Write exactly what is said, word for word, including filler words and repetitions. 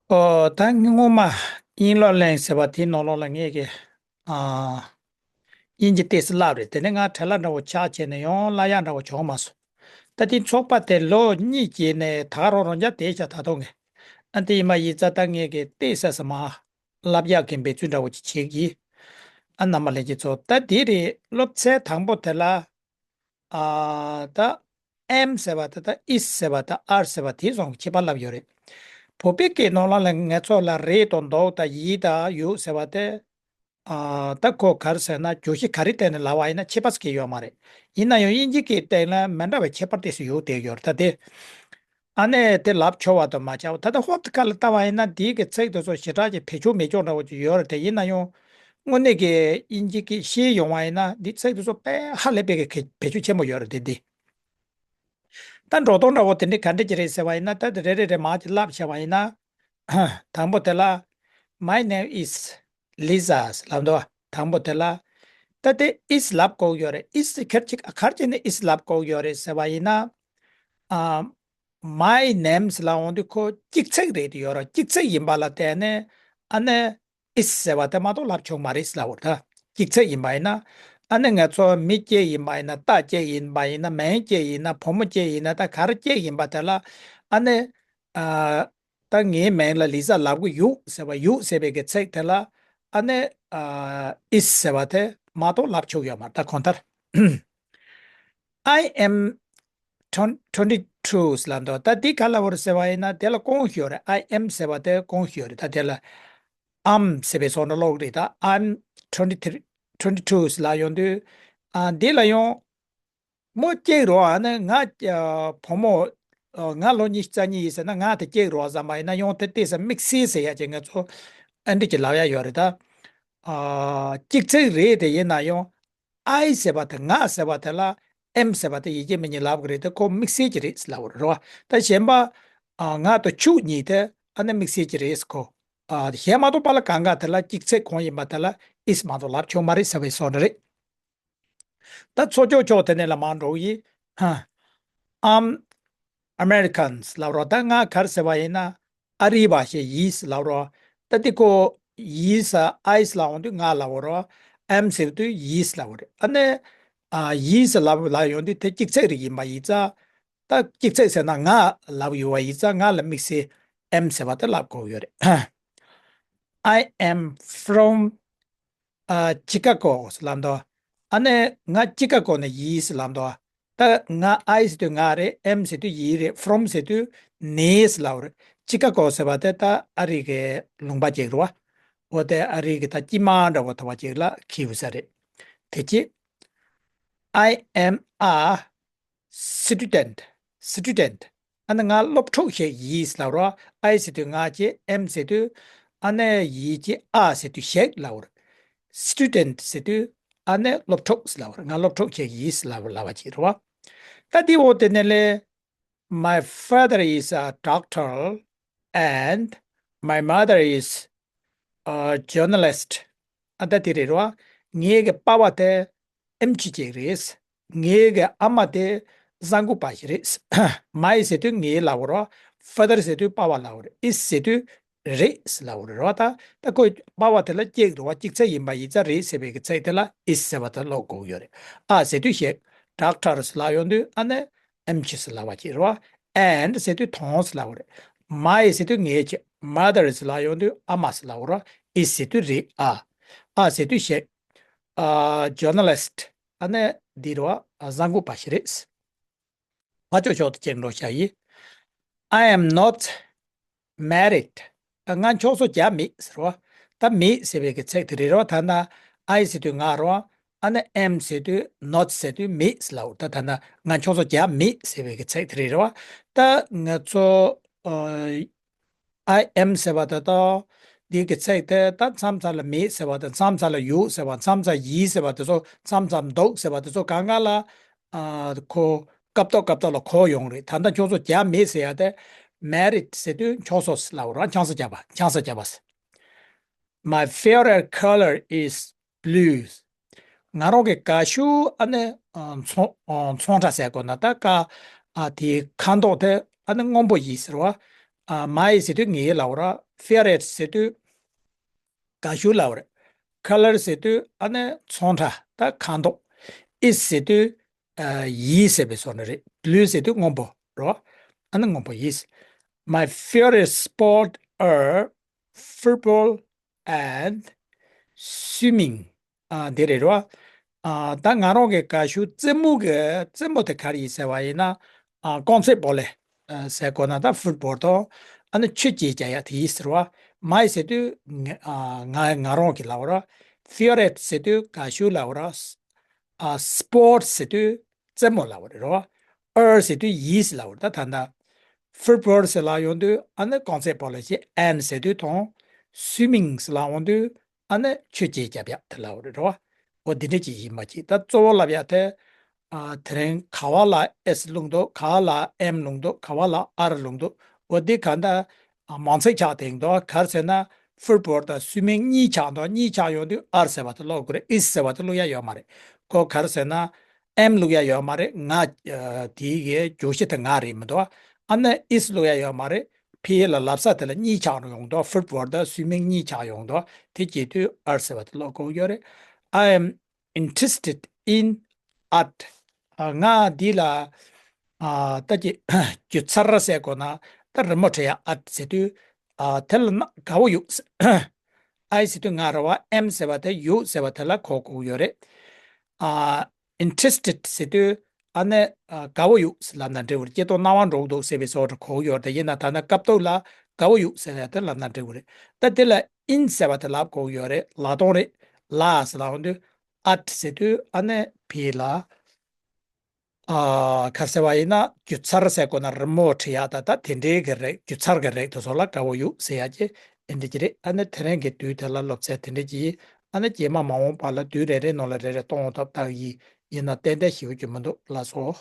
ཨོ། ད་སྔོན་མ་དབྱིན་ལོ་གླེང་ཟེར་བ་དེའི་ནང་ལོགས་ལ་ངས་ཀྱི་ཨ། དབྱིན་ཇི་ཏོག་ཙམ་བསླབས་རེད། དེ་ནས་ང་བྲེལ་བ་འདྲ་བོ་ཆགས་བྱས་ནས་ཡང་བསླབ་ཡག་འདྲ་བོ་བྱུང་མ་སོང་། ད་དེ་ཚོགས་པ་དེ་ལོ་གཉིས་བྱས་ནས་ད་ག་རང་རང་འཇགས་བསྡད་ཤག་ད་དུང་ངས། ཨ། དེ་ཡིན་པ་ཡིན་ཙང་ད་ངས་ཀྱི་ཏོག་ཙམ་ཙམ་མར་བསླབ་ཡག་གི་འབད་བརྩོན་འདྲ་བོ་ཅིག་བྱེད་ཀྱི། ཨ། རྣམ་པ་ལྷན་རྒྱས་ཚོ། ད་དེ་རེད། སློབ་ཚན་དང་པོ་དེ་ལ། ཨ། ད་ཨེམ་ཟེར་བ་དེ་དང་ཨིས་ཟེར་བ་དང་ཨར་ཟེར་བ་དེ་ཚོ་ཁྱད་པར་བསླབས་ཡོད་རེད། བོད་པའི་སྐད་ནང་ལ་ལ་ང་ཚོ་ལ་རེད་དང་འདུག་དང་ཡིན་དང་ཡོད་ཟེར་བ་དེ། ཨ། ད་ཁོ་ག་རེ་ཟེར་ན་བརྗོད་གཞི་ག་རེ་བརྟེན་ནས་ལབ་པ་ཡིན་ན་ཁྱད་པར་ཟེར་གྱི་ཡོད་མ་རེད། ཡིན་ན་ཡང་དབྱིན་ཇི་སྐད་སྟེང་ལ་མི་འདྲ་བའི་ཁྱད་པར་ཏོག་ཙམ་ཡོད་བསྡད་ཡོད་རེད། ད་དེ། ཨ་ནི་དེ་ལབ་ཆོག་པ་དང་མ་ཆོག་པ། ད་ལྟ་ཧོབ་ཏེ་ཁ་ལ་བལྟ་བ་ཡིན་ན་འདིའི་གི་ཚིག་དེ་ཚོ་ཞེ་དྲག་ཅིག་བེད་སྤྱོད་མེད་ཀྱོག་འདྲ་བོ་ཅིག་ཡོད་རེད་དེ། ཡིན་ན་ཡང་དངོས་གནས་ཀྱི་དབྱིན་ཇི་སྐད་ཤེས་ཡོང་བ་ཡིན་ན་འདི་ཚིག་དེ་ཚོ་དཔེ་ཧ་ལས་པའི་གི་བེད་སྤྱོད་ཆེན་པོ་ཡོད་རེད་དེ། འདི་ད་འགྲོ་སྟངས་འདྲ་བོ་དེ་འདྲའི་ག་འདྲ་ཅིག་རེད་ཟེར་བ་ཡིན་ན། ད་དེ་རེ་རེ་རེ་མར་ཅིག་ལབ་བྱས་པ་ཡིན་ན། དང་པོ་དེ་ལ། My name is Lisa ལབ་འདུག་དང་པོ་དེ་ལ། ད་དེ་is ལབ་དགོས་ཡོད་རེད། is ཁེར་གཅིག་ག་རེ་བྱས་ནས་is ལབ་དགོས་ཡོད་རེད་ཟེར་བ་ཡིན་ན། ཨ། My name's ལབ་འོང་དུས་ཁོ་གཅིག་ཚིག་རེད་དེ་ཡོད་རེད། གཅིག་ཚིག་ཡིན་པ་ལ་བརྟེན་ནས་ཨ་ནི་is ཟེར་བ་དེ་མ་གཏོགས་ལབ་ཆོག་མ་རེད་ལབ་འོང་། ད་གཅིག་ཚིག་ཡིན་པ་ཡིན་ན། ཨ་ནི་ང་ཚོ་མི་གཅིག་ཡིན་པ་ཡིན་ན། རྟ་གཅིག་ཡིན་པ་ཡིན་ན། མིང་གཅིག་ཡིན་ན། བུ་མོ་གཅིག་ཡིན་ན། ད་ག་རེ་གཅིག་ཡིན་པ་དེ་ལ་ཨ་ནི། ཨ། ད་ངའི་མིང་ལ་ལི་ཛ་ལབ་ཀྱི་ཡོད་ཟེར་བ། ཡོད་ཟེར་བའི་གི་ཚིག་དེ་ལ་ཨ་ནི། ཨ། is ཟེར་བ་དེ་མ་གཏོགས་ལབ་ཆོག་ཡོད་མ་རེད། ད་གང་ལྟར། I am twen- twenty two ལབ་འདུག་ད་འདི་ག་ལབ་དགོས་རེད་ཟེར་བ་ཡིན་ན་དེ་ལ་གོང་ཞུས་རེད། I am ཟེར་བ་དེ་གོང་ཞུས་རེད། ད་དེ་ལ་am ཟེར་བའི་བཟོ་འདྲ་ཀློག་རེད། ད་I'm twenty three, twenty two ལབ་ཡོང་དུས། ཨ། འདི་ལ་ཡང་མོ་གཅིག་རེད། ཨ་ནི་ང་། ཨ། བུ་མོ། ཨ། ང་ལོ་ཉི་ཤུ་རྩ་གཉིས་ཡིན་ཟེར་ན་ང་དེ་གཅིག་རེད་བསམ་པ་ཡིན་ན་ཡང་དེ་ཏོག་ཙམ་དམིགས་བསལ་ཟེར་ཡག་ཅིག་ང་ཚོ་ཨ་འདྲ་ཅིག་ལབ་ཡག་ཡོད་རེད། ད། ཨ། གཅིག་ཚིག་རེད་དེ། ཡིན་ན་ཡང་I ཟེར་བ་དེ། ང་ཟེར་བ་དེ་ལ་am ཟེར་བ་དེ་ཡི་གེ་མིང་གཉིས་ལབ་ཀྱི་རེད་དེ། ཁོ་དམིགས་བསལ་གྱི་རེད་ལབ་པ་རེད་བ། ད་གཞན་པ། ཨ། ང་དང་ཁྱོད་གཉིས་དེ་ཨ་ནི་དམིགས་བསལ་གྱི་རེད་ཁོ། ཨ། གཞན་མ་གཏོགས་པ་ལ་གང་ག་དེ་ལ་གཅིག་ཚིག་གང་ཡིན་པ་དེ་ལ་is མ་གཏོགས་ལབ་ཆོག་མ་རེད་ཟེར་བའི་བཟོ་འདྲ་རེད། ད་ཚོགས་ཆོག་ཆོག་དེ་ནས་ལ་མར་འགྲོ་གི་ཡིན། ཧ། I'm Americans ལབ་རོགས། ད་ང་ག་རེ་ཟེར་བ་ཡིན་ན་ཨ་རི་བ་ཞིག་ཡིན་ལབ་རོགས། ད་འདི་ཁོ་ཡིན་ས། I ལབ་འོང་དུས་ང་ལབ་རོགས། Am ཟེར་དུས་ཡིན་ལབ་རེད། ཨ་ནི། ཨ། ཡིན་ལབ་ལབ་ཡོང་དུས་དེ་གཅིག་ཚིག་རེ་ཡིན་པ་ཡིན་ཙང་། ད་གཅིག་ཚིག་ཟེར་ན་ང་ལབ་ཡོད་པ་ཡིན་ཙང་ང་ལ་དམིགས་བསལ་am ཟེར་བ་དེ་ལབ་དགོས་ཡོད་རེད། I am from ཨ། Chicago ལབ་འདུག་ཨ་ནི་ང་ཅི་ཀ་གོ་ནས་ཡིན་ལབ་འདུག་ད་ང་I ཟེར་དུས་ང་རེད། Am ཟེར་དུས་ཡིན་རེད། From ཟེར་དུས་ནས་ལབ་རེད། ཅི་ཀ་གོ་ཟེར་བ་དེ་ད་ཨ་རི་གི་ལུང་པ་ཅིག་རེད་བ། འོ་དེ་ཨ་རི་གི་ད་དཀྱིལ་མ་འདྲ་བོ་ཐོབ་པ་ཅིག་ལ་འཁེལ་ཡོད་ས་རེད། དེ་ཅི། I am a student, student. ཨ་ནི་ང་སློབ་ཕྲུག་ཞིག་ཡིན་ལབ་རོགས། I ཟེར་དུས་ང་བྱས། Am ཟེར་དུས། ཨ་ནི་ཡིན་བྱས། A ཟེར་དུས་ཞིག་ལབ་རོགས། Student ཟེར་དུས། ཨ་ནི་སློབ་ཕྲུག་ལབ་རོགས། ང་སློབ་ཕྲུག་ཞིག་ཡིན་ལབ་ལབ་པ་ཅིག་རེད་བ། ད་དེ་འོ་དེ་ནས་ལས། My father is a doctor and my mother is a journalist. ཨ། ད་དེ་རེད་རོ། ངའི་གི་པ་ཕ་དེ་ཨེམ་ཆི་ཅིག་རེད། ངའི་གི་ཨ་མ་དེ་གསར་འགོད་པ་ཞིག་རེད། My ཟེར་དུས་ངའི་ལབ་རོ། Father ཟེར་དུས་པ་ཕ་ལབ་རེད། Is ཟེར་དུས་རེད་ལབ་རེད་རོ། ད་ད་ཁོ་པ་ཕ་དེ་ལ་གཅིག་རེད་བ། གཅིག་ཚིག་ཡིན་པ་ཡིན་ཙང་རེད་ཟེར་བའི་གི་ཚིག་དེ་ལ་is ཟེར་བ་དེ་ཀློག་དགོས་ཡོད་རེད། A ཟེར་དུས་ཞིག Doctors ལབ་ཡོང་དུས་ཨ་ནི་ཨེམ་ཆི་ལབ་པ་ཅིག་རེད་བ། And ཟེར་དུས་དང་ལབ་པ་རེད། My ཟེར་དུས་ངའི་ཅིག Mothers ལབ་ཡོང་དུས་ཨ་མ་ལབ་པ་རེད། Is ཟེར་དུས་རེད། ཨ། A ཟེར་དུས་ཞིག་ཨ། Journalist ཨ་ནི་འདི་རེད་བ། གསར་འགོད་པ་ཞིག་རེད། ཕར་ཕྱོགས་ཕྱོགས་དུ་ཅིག་འགྲོ་བྱ་ཡིན། I am not married. ང་ཕྱོགས་སོ་རྒྱག་མེད་ཟེར་བ། ད་མེད་ཟེར་བའི་གི་ཚིག་དེ་རེད་རོ། ད་ན་I ཟེར་དུས་ང་རོ། ཨ་ནི་am ཟེར་དུས་not ཟེར་དུས་མེད་ལབ། ད་ད་ན་ང་ཕྱོགས་སོ་རྒྱག་མེད་ཟེར་བའི་གི་ཚིག་དེ་རེད་རོ། ད་ང་ཚོ་ཨ། I am ཟེར་བ་དེ་དང་། འདི་གི་ཚིག་དེ་ད་མཚམས་མཚམས་ལ་མེད་ཟེར་བ་དང་། མཚམས་མཚམས་ལ་ཡོད་ཟེར་བ། མཚམས་མཚམས་ཡིན་ཟེར་བ་དེ་ཚོ། མཚམས་མཚམས་འདུག་ཟེར་བ་དེ་ཚོ་གང་ག་ལ། ཨ། ཁོ་སྐབས་ཐོག་སྐབས་ཐོག་ལ་གོ་ཡོང་རེད། ད་ལྟ་ཁྱོད་ཚོ་རྒྱག་མེད་ཟེར་ཡ་དེ། Married ཟེར་དུས་ཕྱོགས་སོ་ལབ་ར། ཆང་ས་བརྒྱབ་པ། ཆང་ས་བརྒྱབ་པ། My favorite color is blue. ང་རང་གི་དགའ་ཤོས་ཨ་ནི་ཨ། ཚོང་ཨ། ཚོང་ཁྲ་ཟེར་དགོས་ན་ད་ཀ་ཨ། དེའི་ཁ་མདོག་དེ་ཨ་ནི་སྔོན་པོ་ཡིན་ཟེར་བ། ཨ། My ཟེར་དུས་ངའི་ལབ་ར། favorite ཟེར་དུས་དགའ་ཤོས་ལབ་པ་རེད། Color ཟེར་དུས་ཨ་ནི་ཚོན་ཁྲ་ད་ཁ་མདོག is ཟེར་དུས་ཨ་ཡིས་ཟེར་བའི་བཟོ་འདྲ་རེད། Blue ཟེར་དུས་སྔོན་པོ་རེད་བ། ཨ་ནི་སྔོན་པོ་is. My favorite sport are football and swimming. ཨ་འདི་རེད་རོ། ཨ་ད་ང་རང་གི་དགའ་ཤོས་རྩེད་མོ་གི་རྩེད་མོ་དེ་ག་རེ་ཡིན་ཟེར་བ་ཡིན་ན། ཨ་རྐང་རྩེད་སྤོ་ལོ་ཨ་ཟེར་དགོས་ན་ད་ཕུཊ་བོལ་དང་ཨ་ནི་ཆུ་རྐྱལ་རྒྱག་ཡ་དེ་ཡིན་ཟེར་བ། མའི་ཟེར་དུས་ང་ཨ་ང་ང་རང་གི་ལབ་པ་རོ། ཕེ་ཝ་རེཊ་ཟེར་དུས་དགའ་ཤོས་ལབ་པ་རོ། ཨ་སྤོར་ཊི་ཟེར་དུས་རྩེད་མོ་ལབ་པ་རེད་རོ། ཨར་ཟེར་དུས་ཡིས་ལབ་པ་རེད། ད་ད་ད་ཕུཊ་བོལ་ཟེར་ལབ་ཡོང་དུས་ཨ་ནི་རྐང་རྩེད་སྤོ་ལོ་བྱེད། ཨེན་ཟེར་དུས་དང་སུའི་མིང་ཟེར་ལབ་ཡོང་དུས་ཨ་ནི་ཆུ་རྐྱལ་རྒྱབ་ཡ་དེ་ལབ་པ་རེད་རོ། འོ་འདི་འདྲ་ཅིག་ཡིན་པ་ཅིག་ད་གཙོ་བོ་ལབ་ཡ་དེ། ཨ་དེ་རིང་ག་བ་ལ་ཨེས་བླུགས་འདུག་ག་བ་ལ་ཨེམ་བླུགས་འདུག་ག་བ་ལ་ཨར་བླུགས་འདུག་འོ་འདི་ག་འདྲ་མང་ཚིག་ཆགས་བསྡད་འདུག་ག་རེ་ཟེར་ན་ཕུཊ་བོལ་དང་སུའི་མིང་གཉིས་ཆགས་འདུག་གཉིས་ཆགས་ཡོང་དུས་ཨར་ཟེར་བ་དེ་བླུག་དགོས་རེད། ཨིས་ཟེར་བ་དེ་བླུག་ཡ་ཡོད་མ་རེད། ཁོ་ག་རེ་ཟེར་ན་ཨེམ་བླུག་ཡ་ཡོད་མ་རེད། ང་ཨ་དེའི་གི་རྒྱུགས་གཞི་དེ་ང་རེད་མི་འདུག་ཨ་ནི་ཨིས་བླུག་ཡ་ཡོད་མ་རེད། ཕི་ལ་ལབ་ས་དེ་ལ་གཉིས་ཆགས་ཡོང་འདུག་ཕུཊ་བོལ་དང་སུའི་མིང་གཉིས་ཆགས་ཡོང་འདུག་དེ་བྱེད་དུས་ཨར་ཟེར་བ་དེ་བླུག་དགོས་ཡོད་རེད། I am interested in art. ཨ་ང་འདི་ལ་ཨ་ད་ཀྱི་སྒྱུ་རྩལ་ཟེར་དགོས་ན་ད་རི་མོ་བྲིས་ཡ་ཨར་ཊི་ཟེར་དུས་ཨ་དེ་ལ་ན་དགའ་བོ་ཡོད། ཨའི་ཟེར་དུས་ང་རེད་བ། ཨེམ་ཟེར་བ་དེ་ཡོད་ཟེར་བ་དེ་ལ་གོ་དགོས་ཡོད་རེད། ཨ་ཨིན་ཊི་རེ་སི་ཊེཌ་ཟེར་དུས་ཨ་ནི་ཨ་དགའ་བོ་ཡོད་ཟེར་ལབ་ན་འགྲིག་གི་རེད། སྐྱིད་ཏོང་སྣང་བ་འགྲོ་གི་འདུག་ཟེར་བའི་བཟོ་འདྲ་གོ་གི་ཡོད་རེད། ཡིན་ན་ད་ནི་སྐབས་ཐོག་ལ་དགའ་བོ་ཡོད་ཟེར་ཡ་དེ་ལབ་ན་འགྲིག་གི་རེད། ད་དེ་ལ་ཨིན་ཟེར་བ་དེ་ལབ་དགོས་ཀྱི་ཡོད་རེད། ལ་དོན་རེད། ལ་ཟེར་ལབ་ཡོང་དུས་ཨར་ཊི་ཟེར་དུས་ཨ་ནི་ཕི་ལ་ཨ་ག་རེ་ཟེར་བ་ཡིན་ན་སྒྱུ་རྩལ་ཟེར་དགོས་ན་རི་མོ་བྲིས་ཡ་ད་ད་དེ་འདྲའི་གི་རིགས་སྒྱུ་རྩལ་གི་རིགས་དེ་ཚོ་ལ་དགའ་བོ་ཡོད་ཟེར་ཡ་ཅིག་ཨེ་འདྲ་ཅིག་རེད། ཨ་ནི་དེ་རིང་གི་དུས་དེ་ལ་སློབ་ཚན་དེ་འདྲ་ཅིག་ཡིན། ཨ་ནི་རྗེས་མ་མ་འོངས་པ་ལ་དུས་རེ་རེའི་ནང་ལ་རེ་རེ་གཏོང་ཐབས་བཏང་ཡིན། ཡིན་ན་ཏན་ཏན་ཞེ་པོ་ཅིག་མི་འདུག་ལགས་སོ།